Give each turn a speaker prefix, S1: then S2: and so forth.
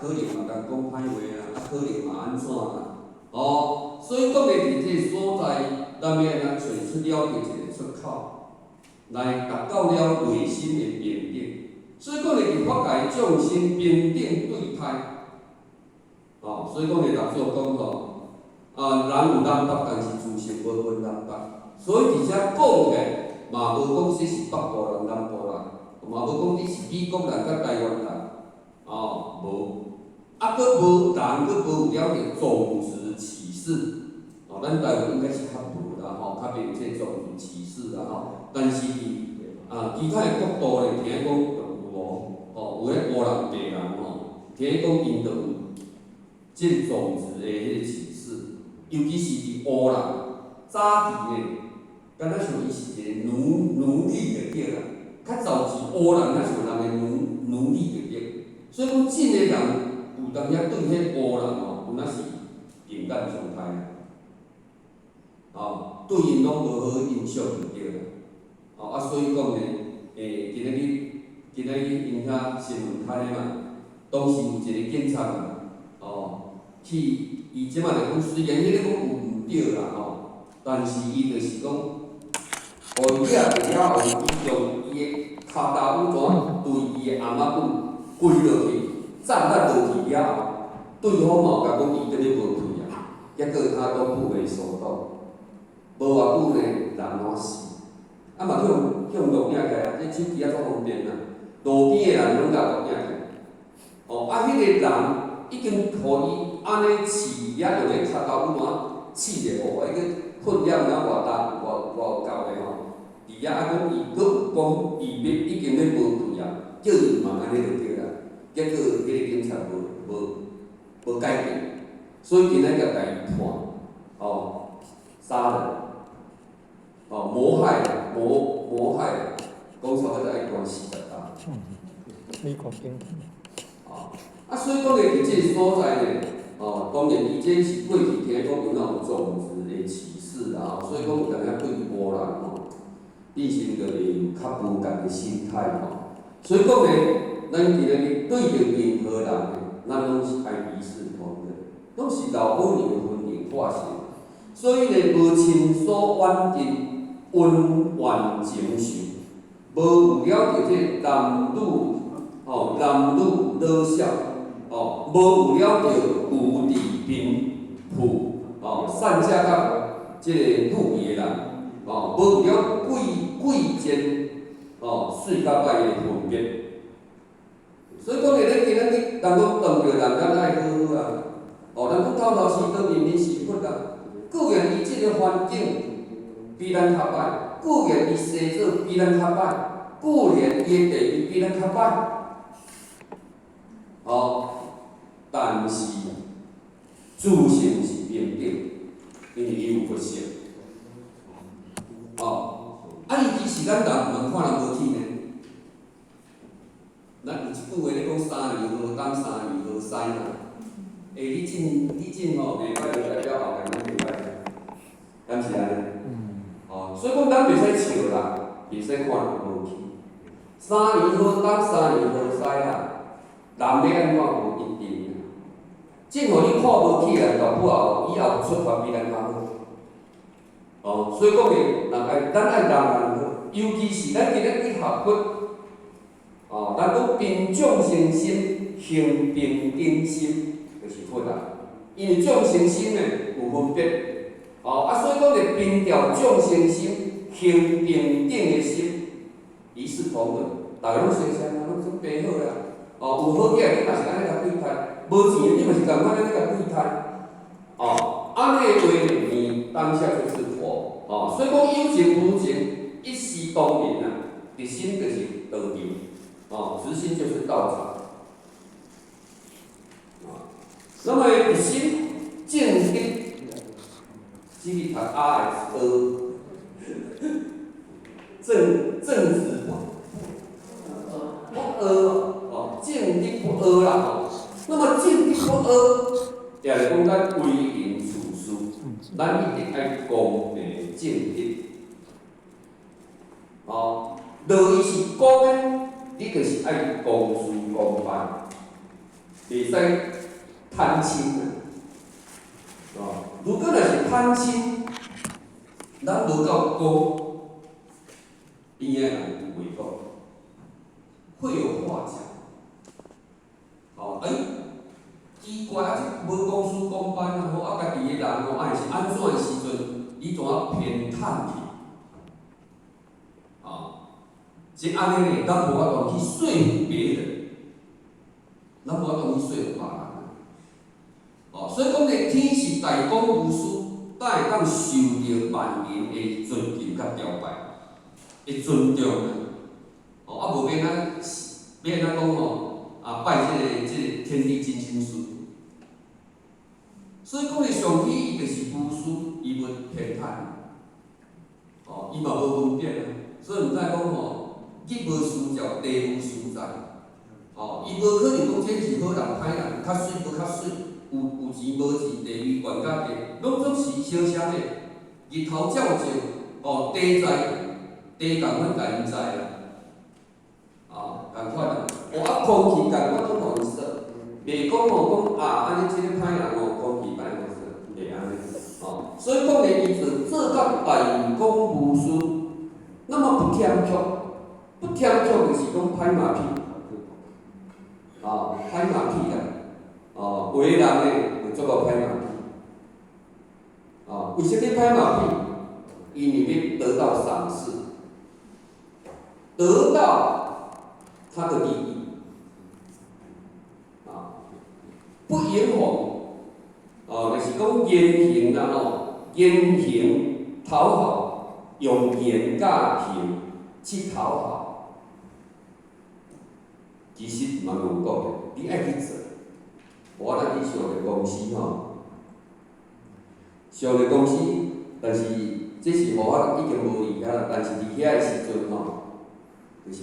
S1: 可能嘛共講歹話啊，啊可能嘛按怎啦，哦，所以講咧佇這个所在，咱欲按怎揣出了著一个出口，來達到了內心的平等。所以講咧，佇法界眾生平等對待，哦，所以講咧，六祖講吼，啊，人有南北，但是自性無分南北。所以佇遮講起來，嘛無講這是北部人、南部人，嘛無講你是美國人佮台灣人，哦，無。啊，閣無人，閣無有了著種族歧視，哦，咱台灣應該是較無啦吼，較袂有這種族歧視啦吼。但是佇啊，其他的國度咧，聽講就有哦，哦，有彼烏人白人吼，聽講𪜶就有這個種族的彼個歧視，尤其是佇烏人早期呢，敢若像伊是一個奴隸就對啦，較早期烏人若像人的奴隸就對，所以講真个人有當時對彼烏人吼，有若是另眼相看，哦，對𪜶攏無好印象就對啦，哦啊，所以講呢，欸，今仔日𪜶遐新聞刊的嘛，當時有一個警察嘛，哦，去伊這馬就講，雖然彼個講有毋對啦吼，但是伊就是講，予伊掠著了後，伊用伊的跤踏斧怎對伊的頷仔骨跪落去，站咱落去了後，對方嘛有共講伊佇咧無氣啊，結果他都不為所動，無偌久呢，人攏死，啊嘛去予去予錄影起來啊，這手機啊足方便啊，路邊的人攏共錄影起來，哦，啊，彼個人已經予伊按呢刺遐用彼跤踏斧怎刺者，哦，彼個分量敢偌重，偌偌有夠的吼，佇遐啊講伊閣有講伊欲已經欲無氣啊，叫伊毋通按呢就對啦，結果彼個警察無無無改變，所以今仔日共伊判，哦，殺人，哦，謀害，謀害，講差不多愛關40冬。
S2: 美國警
S1: 哦，啊，所以講咧，佇這個所在呢，哦，當然伊這是過去聽講有那種種族的歧視啊，所以講有當時對烏人吼，變成就會有較無仝的心態吼。所以講咧，咱今仔日對著任何人，咱攏是愛一視同仁，攏是老母娘分明化身。所以咧，無親疏遠近，恩怨情仇，無有了著這男女吼，男女老少，吼，無有了著舊智貧富，吼，散者佮這個富裕的人，吼，無有了貴貴賤，吼，媠佮歹的分別。所以講咧，咱今仔日人講當著人，咱愛好好啊，哦，人講頭頭是道，面面是佛啊。固然伊這個環境比咱較歹，固然伊生做比咱較歹，固然伊的地位比咱較歹，哦，但是自性是平等，因為伊有佛性，哦，啊，伊其實咱人毋通看人無起呢。咱有一句話咧講三年河東，三年河西嘛。欸，你進吼袂歹，就代表後壁攏袂歹，敢是按呢？哦，所以講咱袂使笑人，袂使看人無起。三年河東，三年河西啦，人欲按怎無一定。種予你看無起來，到尾後以後出發比咱較好。哦，所以講咧，人愛咱愛人人好，尤其是咱今日去學佛，哦，咱講貧眾生心，行平等心，就是佛啊。因為眾生心呢有分別，哦，啊，所以講咧，貧掉眾生心，行平等的心，一視同仁，逐家攏相像啊，攏總白好啦。哦，有好額你嘛是按呢共對待，無錢你嘛是仝款按呢共對待。哦，按呢的話，你當下就是佛。哦，所以講有情無情，一視同仁啊，直心就是道場，哦，直心就是道場。啊，那麼直心正德，這個讀 R S O，正正直不阿哦，正直不阿啦吼。那麼正直不阿，也就是講咱為人處事，咱一定愛公平正直。哦，若伊是公的，你就是愛公事公辦。袂使貪嗔啊！哦，如果若是貪嗔，咱無夠高，邊仔人有話講，會有話講。哦，欸，奇怪啊！這無公事公辦啊，吼啊，家己的人吼，啊是按怎的時陣，伊怎啊偏袒去？哦，是按呢呢，咱無法度去說服別人，咱無法度去說服別人。哦，所以講咧，天是大公無私，才會當受著萬人的尊敬佮朝拜，的尊重啊。哦，啊無欲按怎，欲按怎講吼？啊，拜這個天地真心師。所以講咧，上天伊就是無私，伊無偏袒。哦，伊嘛無分別啊。所以毋知講吼，日無私照，地無私在。哦，伊無可能講這是好人歹人，較媠無較媠，有錢無錢，地位懸較低，攏總是相相的。日頭照照，哦，地在地仝款共𪜶在啦。哦，仝款啊。哦，啊，空氣仝款攏予𪜶說，袂講吼講啊，按呢這個歹人吼，空氣歹予說，袂按呢。哦，所以講咧，伊就做甲大公無私，那麼不添曲，不添曲就是講拍馬屁。哦，拍馬屁啦，哦，有的人呢會足夠拍馬屁。哦，為啥物拍馬屁？因為欲得到賞識，得到他的利益。啊，不迎紅，哦，就是講言行啦吼，言行討好，用言佮行去討好，其實嘛有講的，你愛去做。我若去上個公司吼，上個公司，但是這是予我已經無去遐啦，但是佇遐的時陣吼，就是。